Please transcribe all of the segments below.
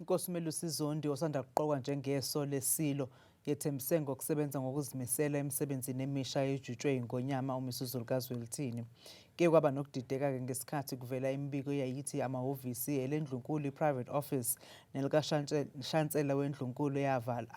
Inkosi uMelusi Zondi osanda kuqokwa njengeso leSilo yethembise ngokusebenza ngokuzimisela emisebenzini emisha ejutshwe yiNgonyama uMisuzulu kaZwelithini. Kuye kwaba nokudideka-ke ngesikhathi kuvela imibiko eyayithi amahhovisi elendlunkulu i-private office nelikashansela wendlunkulu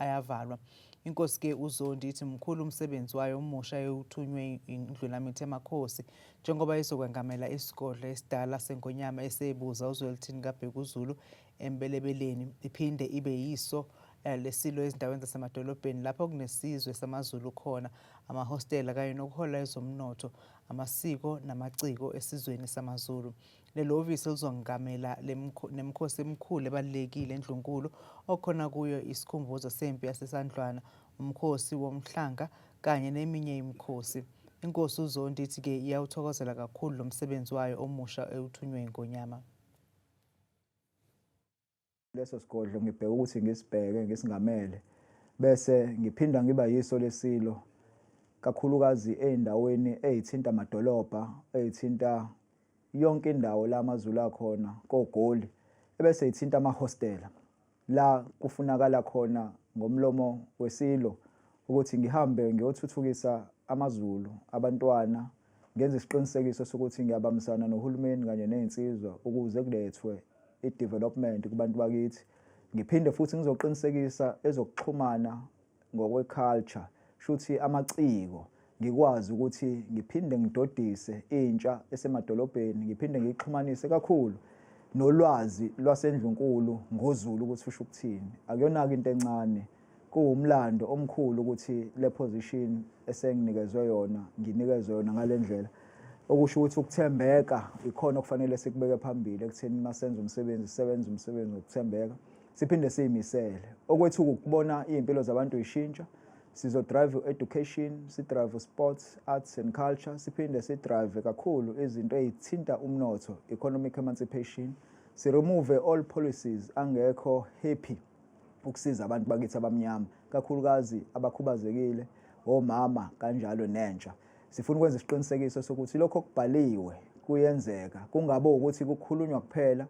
ayavalwa. Inkosi-ke uZondi ithi mkhulu umsebenzi wayo omusha ewuthunywe iNdlulamithi Yamakhosi njengoba izokwengamela isigodlo esidala seNgonyama esebuza uZwelithini kaBhekuzulu eMbelebeleni iphinde ibe yiso lesilo ezindaweni zasemadolobheni lapho kunesizwe samaZulu khona, amahostela kanye nokuhola ezomnotho, amasiko namaciko esizweni samaZulu. Leli hhovisi lizongamela nemikhosi emikhulu ebalulekile eNdlunkulu okukhona kuyo isikhumbuzo sempi yaseSandlwana, umkhosi womhlanga kanye neminye imikhosi. Inkosi uZondi ithi-ke iyawuthokozela kakhulu lo msebenzi wayo omusha ewuthunywe yiNgonyama. Leso sigodlo ngibheka ukuthi ngisibheke ngisingamele bese ngiphinda ngiba yiso lesilo kakhulukazi ey'ndaweni ey'thinta amadolobha ey'thinta yonke indawo la amaZulu akhona koGoli ebese ithinta amahostela la kufunakala khona ngomlomo wesilo ukuthi ngihambe ngiyothuthukisa amaZulu abantwana ngenze isiqinisekiso sokuthi ngiyabambisana nohulumeni kanye nezinsizwa ukuze kulethwe i-development kubantu bakithi. Ngiphinde futhi ngizoqinisekisa ezokuxhumana ngokwe-culture, shuthi amaciko ngikwazi ukuthi ngiphinde ngidodise intsha esemadolobheni, ngiphinde ngiyixhumanise kakhulu nolwazi lwasendlunkulu ngoZulu ukuthi usho ukuthini. Akuyona-ke into encane, kuwumlando omkhulu ukuthi le position esenginikezwe yona nginikezwe yona ngale ndlela okusho ukuthi ukuthembeka ikhona okufanele sikubeke phambili ekutheni masenza umsebenzi sisebenza umsebenzi ngokuthembeka siphinde siyimisele okwethu ukubona iy'mpilo zabantu yishintsha. Sizo-drive education, si-drive sports, arts and culture, siphinde si-drive kakhulu izinto ey'thinta umnotho, economic emancipation, si-remove all policies angekho happy ukusiza abantu bakithi abamnyama, kakhulukazi abakhubazekile, omama kanjalo nentsha. Sifuna ukwenza isiqinisekiso sokuthi lokho okubhaliwe kuyenzeka, kungabe ukuthi kukhulunywa kuphela.